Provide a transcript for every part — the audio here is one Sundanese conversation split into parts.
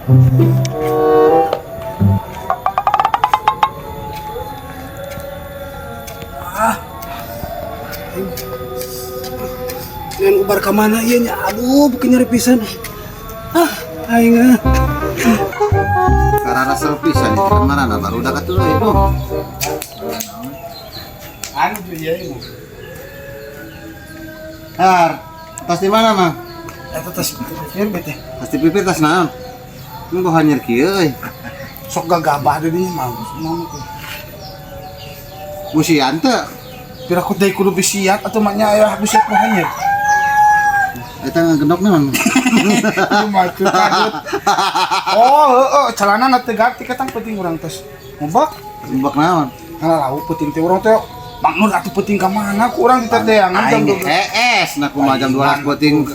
Ah. Ngan ubar ka mana ieu nya? Aduh, bukan nyeri pisan. Ah, aing ah. Karena pisan itu kemana baru udah katuh itu. Anu tuh iya ini. Har, tas di mana mah? Eta tas pipir teh. Tas di pipir tas naon? Mun boh hanyir kieu euy. Sok gagabah di dinya mah. Mama tuh. Busian teu. Pira ku deui kudu bisiat atuh mah nya aya bisiat mah hanyir. Eta ngagendok naon? Cuma itu kadut. Oh, heeh, celana na teu ganti ketang penting urang tes. Ngobak, Ngobak naon? Ngalau penting teh urang teh Mang Nur atuh penting ka mana ku urang diteteangan jam Aing 12. hees nah kumaha jam 12 penting.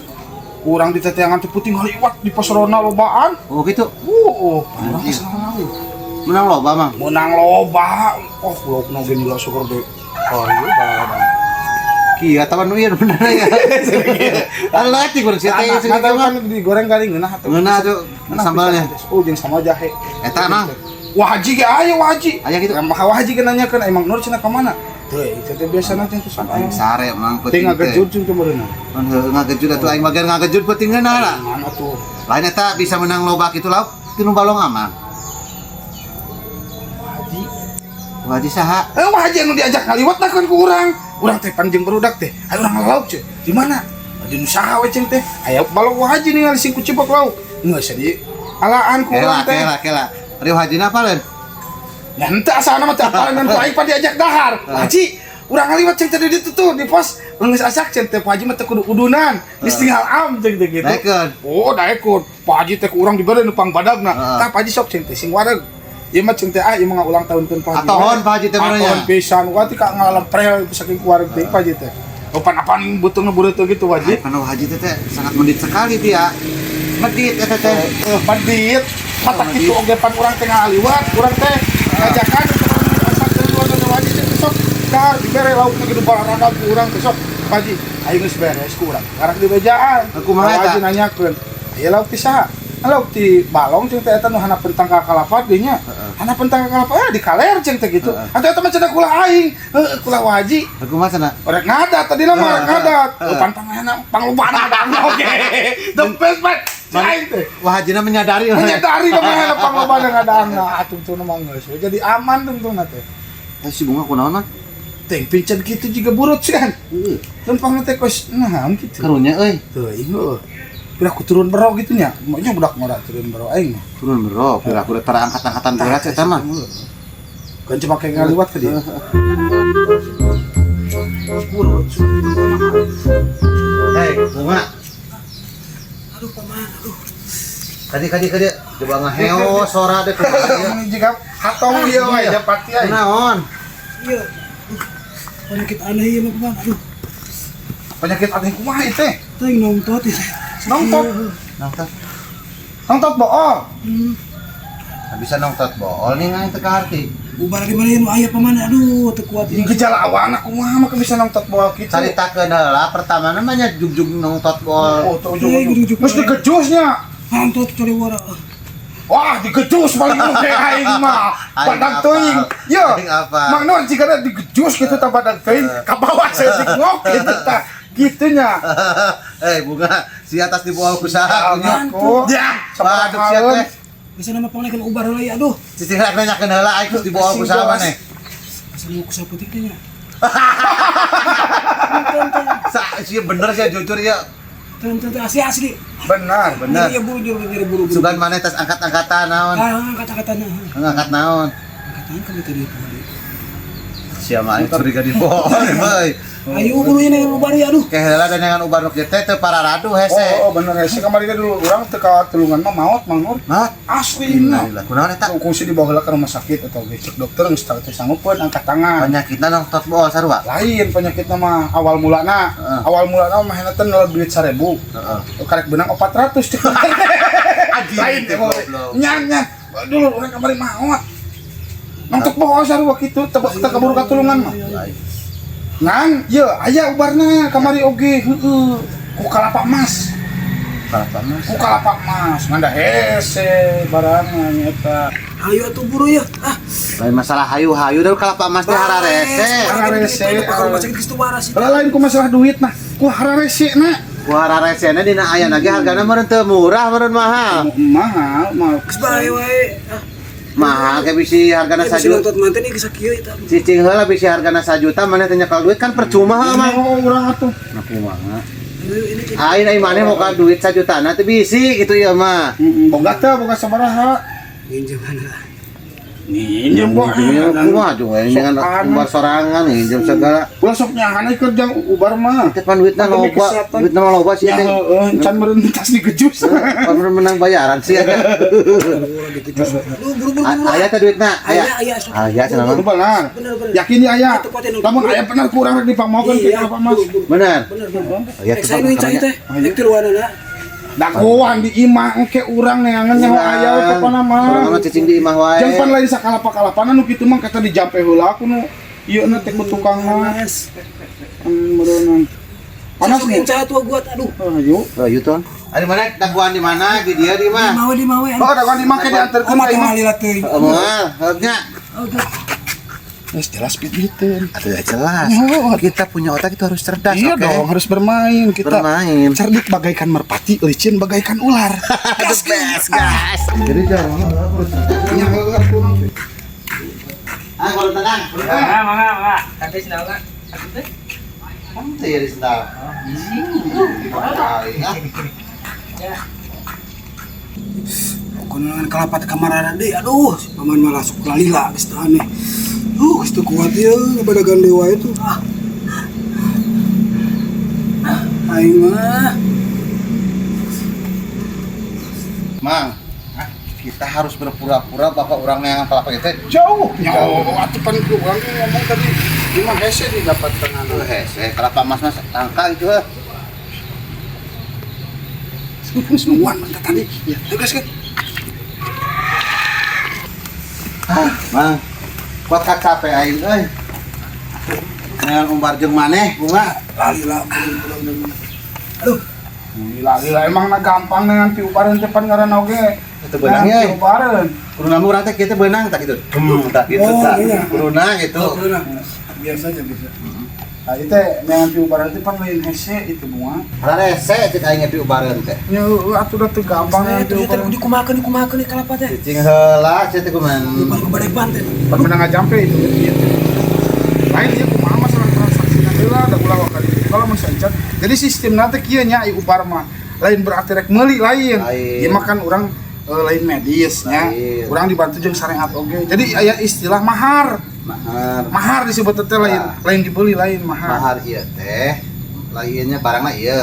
Ku urang diteteangan teh penting ngaliwat di pasarona lobaan. Oh gitu. Oh, urang teh ngalau. Menang loba mang. Menang loba. Oh, laukna ge nila syukur deui. Oh, ieu baladan. Kieu tawan nu ieu bener ya. Alah ti kurang sia teh Nah, kan digoreng kali ngeunah atuh. Ngeunah tuh sambalnya. Oh, jeung sama jahe. Eta mang. Wah haji ge aya wah haji. Aya gitu. Mah wah haji ge nanyakeun emang Nur cenah ka mana? Teu, itu teh biasana teh teh Aing sare mang Teh penting teh. ngagejud jeung teh meureunna. Mun heueuh ngagejud atuh aing bagian ngagejud penting ngeunah lah. Mana tuh? Lain eta bisa menang loba kitu lauk tinu balong amang. Haji. Wah haji saha? Eh wah haji anu diajak ngaliwat lah kan ku urang. Urang teh panjang barudak teh. Ayo urang ngalauk ceu. Di mana? Di nu saha we ceng teh. Aya balong wah haji ningali sing ku cibok lauk. Geus di alaan ku urang teh. Kela kela kela. Rieu hajina apa lain? Ya henteu asalna mah teu apalan ku aing pan diajak dahar. Haji, urang ngaliwat ceng teh di ditu tuh di pos geus asak ceng teh Pak Haji mah teu kudu udunan. Geus tinggal am ceng teh gitu. Daekeun. Oh, daekeun. Pak Haji teh ku urang dibere nu pangbadagna. Heeh. Tah Pak Haji sok ceng teh sing wareg. Ieu mah ceng teh ah ieu mah ulang tahunkeun Pak Haji. Atohon Pak Haji teh meureun nya. Atohon pisan. Wah ti ka ngalemprel saking ku wareg teh Pak Haji teh. Oh, pan apaan butuhna bureut teh gitu Pak Haji. Pan Haji teh teh sangat medit sekali dia. Medit eta teh. Medit. Mata kitu oge pan urang teh ngaliwat, urang teh ngajakan asak keluarga teh Haji teh sok dahar dibere lauk nu kitu barang ku urang teh sok. Pak Haji, aing geus beres ku urang. Karak di bejaan. Kumaha eta? Haji nanyakeun, "Aya lauk ti saha?" Lauk ti balong ceng teh eta nu hanapeun tangkal kalapa deui nya. Hanapeun tangkal kalapa di kaler ceng teh gitu. Atuh eta mah cenah kula aing. Heueuh kula Haji. Kumaha cenah? Rek ngadat tadi lah mah rek ngadat. Pan pangana panglobana ngadangna oge. The best man. Si aing teh. Wah hajina menyadari. Menyadari kumaha panglobana ngadangna. Atuh teu mah geus. Jadi aman tentuna teh. Eh si bunga kunaon mah? Teh pincen kitu juga burut sih kan. Heeh. Lempang teh kos nah gitu. Karunya euy. Teuing heueuh. Pira ku turun bero gitu nya. Maknya budak ngora turun bero aing mah. Turun bero, pira ku para angkat-angkatan berat eta mah. Kan cuma kayak ngaliwat ke dia. Burut. Hei, bunga. Aduh, paman, aduh. Kadi kadi kadi coba ngaheo sora deh kumaha ieu. Ini jika hatong ieu we japati aing. Kunaon? Iya. Penyakit aneh ieu mah, paman. Aduh. Penyakit aneh kumaha ieu teh? Teh nongtot ieu. Nongtot. Nongtot. Nongtot bool. Nah, bisa nongtot bool nih aing teu kaharti. Ubar di mana nu aya paman, aduh teu kuat Ini gejala awalna kumaha mah bisa nongtot bool kitu. Caritakeun heula pertama namanya jugjug nongtot bool. Oh, teu ujung-ujung. Geus digejusnya. Nongtot cari wara. Wah, digejus paling oge aing mah. Aing Badag apal. teuing. Ye. Aing apal. Mang Nur jigana digejus kitu tah badag teuing ka bawah saeutik ngok kitu tah. Kitu nya. Eh bunga si atas di bool ku saha kunyuk. Ku. Ya, Waduh sia teh. Bisa nama pangnekeun ubar heula ya, aduh. Cicing rek nanyakeun heula aing geus dibool ku saha maneh. Asa mau ku saputik teh nya. Sa sia bener sia jujur ya. Teu teu asli asli. Benar. Bener. Iya buru buru buru buru. Sugan maneh tas angkat-angkatan naon? Ah, angkat-angkatan. Ngangkat naon? Angkatan kamu tadi tadi. Sia mah aing curiga di bool euy. Ayo buru ini ubar ya, aduh. Ke heula dan dengan ubar nu kieu teh teu pararadu hese. Oh, oh bener hese kamari ge dulu urang teu ka tulungan mah maot Mang Nur. Maot. Asli na. Innalillahi. Kunaon eta? Kungsi dibawa heula ke rumah sakit atau ge cek dokter geus teu sanggupeun angkat tangan. Penyakitna nongtot bool sarua. Lain penyakitna mah awal mulana. Heeh. Awal mulana mah hena teh nolak duit 1000. Heeh. Karek benang 400 cek dokter. Anjing, Lain teh goblok. Nyan nyan. Dulu urang kamari maot. Nongtot bool sarua kitu teu teu kaburu katulungan mah. Lain. Ngan, ye aya ubarna kamari oge heueuh ku kalapa emas. Kalapa emas. Ku kalapa emas, ngan da hese barangan eta. Ayo atuh buru ya. Ah, Lain masalah hayu-hayu da kalapa emas teh hararese. Hararese. Kalau rumah sakit geus teu waras itu. Lah lain ku masalah duit nah, ku hararese na. Ku hararesena dina aya lagi hargana meureun teu murah meureun mahal. Mahal, mahal. Geus bae wae. Ah, Mahal ke bisi hargana ya bisa sajuta. nonton manten ieu geus sakieu eta. Cicing heula bisi hargana sajuta maneh teh nyekel duit kan percuma heuh mah. Oh, urang atuh. Nah kumaha. Ayo ini kita. Aing ai maneh moga duit sajutana teh bisi gitu ya mah. Heeh, boga teh boga sabaraha? Minjeman lah. Ninjem boga. Minjem kumaha juga ini dengan umbar sorangan minjem segala. Ulah sok nyahan keur jang ubar mah. Teh pan duitna Demi loba, kesehatan. duitna mah loba sih Ya teh. heeh, can meureun tas digejus. Pan menang bayaran sih ya. Lu buru-buru buru. Aya teh duitna, aya. Aya, aya, sok. Aya cenah mah. Itu benar. Bener, bener. Yakin ya aya. Itu kuatin, Lamun aya bener ku urang rek dipangmaokeun ke Iya, kalapa emas. buru, buru. Bener. Bener, bener. Aya Eh, tuh saya nu cai teh. Rek tiluanana. Dagoan di imah engke urang neangan nyaho aya we pokona mah. Urang mah cicing di imah wae. Jang pan lain sakalapa-kalapana nu kitu mah kata dijampe heula ku nu ieu na teh ku tukang mah. Panas. Meureunang. Panas Panas nih. nih. Cai tua gua aduh. Oh, ayo. Oh, ieu tuh. Ari mana daguan di mana? Di dia di mah. Mawe di mawe. Oh, dagoan di imah ke dianterkeun Oh, ka mata imah. ngalila teuing. Heeh, moal, heurnya. Oke. Geus jelas pit-piteun. Atuh ya jelas. Oh, Kita punya otak itu harus cerdas, Iya oke? dong, harus bermain kita. Bermain. Cerdik bagaikan merpati, licin bagaikan ular. The best, guys. Jadi jangan Nya heueuh kurang teh. Ah, kalau tenang. Mangga, mangga, mangga. Tapi sendal enggak? Kamu tuh ya di sendal. Kali, ah. Ya. Pokoknya dengan kelapa teh kamarana deui. Aduh, si paman malah sok lalila geus teu aneh. Geus teu kuat ieu ngabadagan dewa itu. Ah. Ah, aing mah. Mang, ah, kita harus berpura-pura bahwa orang yang kelapa itu Jauh. Jauh. Atuh pan ku urang ngomong tadi di mah hese didapat tangan. Tuh hese, kelapa emas mas langka itu heh. Geus nungguan mah tadi. Ya, geus geus. Ah, Mang, kuat ka capek aing euy. Neangan umbar jeung maneh bunga. Lalila buru-buru. Aduh, Gila, gila emang na gampang dengan piubareun teh pan ngaranna oge. Itu beunang ya. Piubareun. Kuduna mah urang teh kieu teh beunang tak gitu. Tak gitu Oh, tak. iya. Kuduna gitu. kuduna. Biasa aja biasa. Nah, itu teh neangan piubareun teh pan lain hese itu bunga. Hararese cek aing piubareun teh. Nya heueuh atuh da teu gampang Saya neangan tuh teh piubareun. dikumakeun dikumakeun kelapa teh. Cicing heula cek teh kumaha. Bukan kepada banten. Pan menang ngajampe itu ieu teh. Lain ieu kumaha masalah transaksi heula da ulah wakali. Kalau mun saencan. Jadi sistem teh kieu nya ieu ubar mah lain berarti rek meuli lain. Lain. Ieu mah kan urang lain medis nya. Lain. Urang dibantu jeung syariat oge. Jadi aya istilah mahar. Mahar. Mahar disebut teh lain, Nah. lain dibeli lain mahar. Mahar ieu teh lainnya barangna ieu.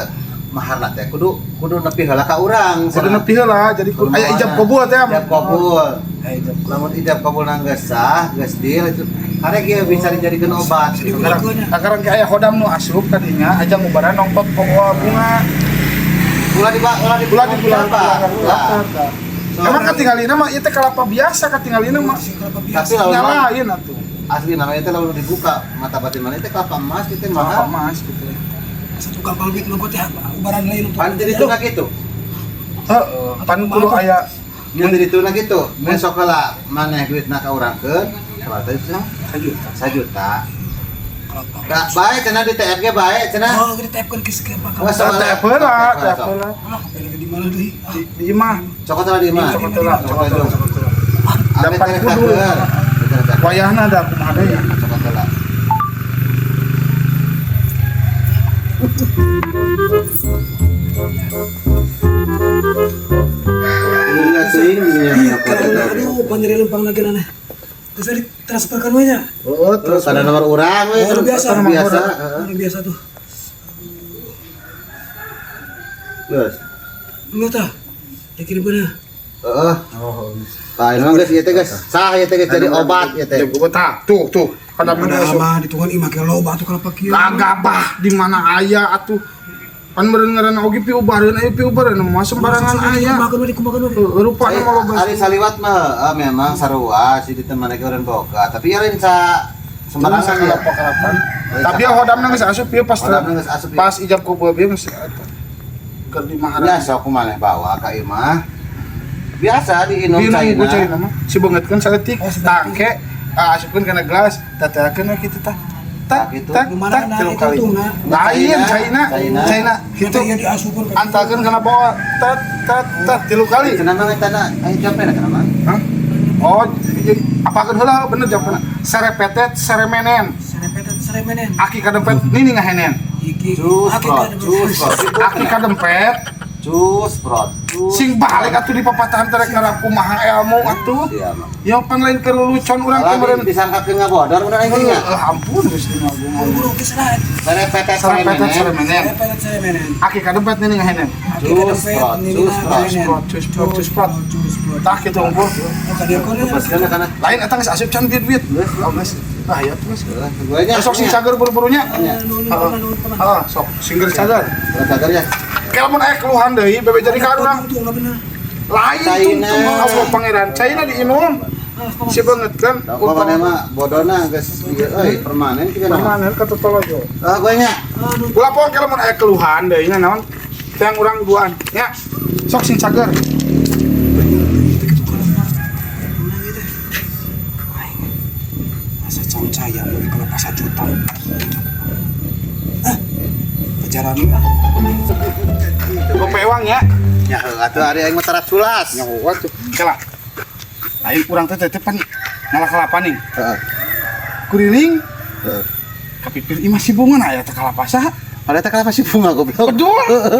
Maharna teh kudu kudu nepi heula ka urang. Kudu nepi heula jadi kudu aya ijab kabul teh. Ijab kabul. Aya ijab. Lamun ijab kabul nang geus sah, geus deal itu karek ieu bisa dijadikeun obat. Sekarang, sekarang kayak aya khodam nu asup tadinya aja ngubaran nongtot pokok bunga. Ulah di ulah di Ulah di bulan ulah. Emang katingalina mah ieu teh kelapa biasa katingalina mah. Kelapa biasa. Tapi lamun Nyalain atuh. asli namanya teh lamun dibuka mata batin mana teh kelapa emas itu Kelapa mahal. emas gitu. Satu gampang duit mah gua teh ubaran lain untuk. Pan jadi tuna gitu. Heeh, pan kudu aya Mun jadi tuna gitu. Besok heula maneh duitna ka urangkeun, sabaraha cenah? sajuta. Sajuta. Kelapa. Nah, bae cenah di TF ge bae cenah. Oh, kita tepkeun ke kelapa. Wah, Teh soalnya- heula, teh heula. Alah, beda di mana deui? Ah, Di imah. Cokot heula di imah. Cokot heula, cokot heula, cokot heula. Ame Dapat teh kudu. taker. Bener taker. Wayahna da kumaha deui. Cokot heula. Ini teuing Iya, karena aduh panyeri lempang lagi aneh. Terus ditransferkan we nya. Oh, Terus ada nomor urang we, Oh, biasa. biasa. Heeh. Luar biasa tuh. Terus. Enggak tah. Dikirim ke Heeh. Oh, Tah, ini mah geus ieu teh geus sah ieu teh geus jadi obat ieu teh. Ya gua tah, tuh tuh. Kada Padahal asup. mah ditungan imah ke loba atuh kelapa kieu. Gagabah di mana aya atuh. Pan meureun ngaranna oge piubareun aya piubareun mah sembarangan aya. Dikumakeun we dikumakeun we. Heueuh, rupana mah loba. Ari saliwat mah heeh, memang sarua si di teman lagi orang boga, tapi ya lain sa sembarangan ya. Kelapa-kelapan. Tapi ya hodamna geus asup ieu pas Hodamna geus asup ieu. pas ijab kabul ieu geus eta. Keur di Nya Maharani. sok kumaneh bawa ka imah. Biasa diinum Diinum caina. ku caina mah. Si beungeutkeun saeutik, Oh, saeutik. tangke asupkeun kana gelas, tatelakeun we kitu tah. Tak, Gitu. tak, Gimana tak, na tilu itu kali. tungna? Lain, Caina, caina, caina. caina, Gitu. gitu. Ya diasupkeun ka Antakeun kana bawah, tat, tat, tat, tilu kali. Cenah mah eta na, aya jampe na cenah mah. Hah? Oh, jadi apakeun heula bener jawabanna. Serepetet, seremenen. Serepetet seremenen. Aki kadempet nini ngahenen. Iki Cus aki prot, kadempet. cus prot. Aki kadempet Cus prot. Cus. sing balik atuh di papatahan terek ngarap kumaha ilmu atuh. Iya mah. Ya pan lain kelulucuan urang teh Kalau meureun. disangkakeun ngabodor bener aing nya. Eh, ampun Gusti Agung. Buru-buru geus lah. Serepetet Serepetet seremenen. seremenen. Serepetet seremenen. Aki kadempet nini ngahenen. Aki Cus kadempet prot, nini cus prot. ngahenen. Cus prot, cus prot, cus prot. Cus prot. Tah kitu unggul. Oh, ka dieu kono. Lepaskeun kana. Lain eta geus asup can duit-duit. Oh, geus. Ah, ya terus. Gue nya. Sok sing cager buru-burunya. Nuhun Heeh. nuhun paman. Heeh, sok sing geus cager. Cager ya. Kalau mun aya keluhan deui bebe jadi ka urang. Tungtungna bener. Lain Caina. tungtung Allah pangeran. Caina diinum. Ah, paman. Si banget kan. Pokoknya mah bodona geus ieu euy permanen kieu mah. Permanen kata tologo. Ah gue nya. Ah, nuhun. Ulah poho kalau mun aya keluhan deui nya naon? Teh urang duaan nya. Sok sing cager. Itu kalau menang gitu. Aing. Masa caya beli kalau pas juta. Ah, kejaran lu ah. Gope uang ya. Ya heuh atuh ari aing mah tarap sulas. Nyawa tuh. Kela. Lain urang teh teh pan ngalah kalapa nih. Heeh. Kuriling Heeh. kapipir imah si bunga aya teh kalapa saha? Pada teh kalapa si bunga goblok. Bedul.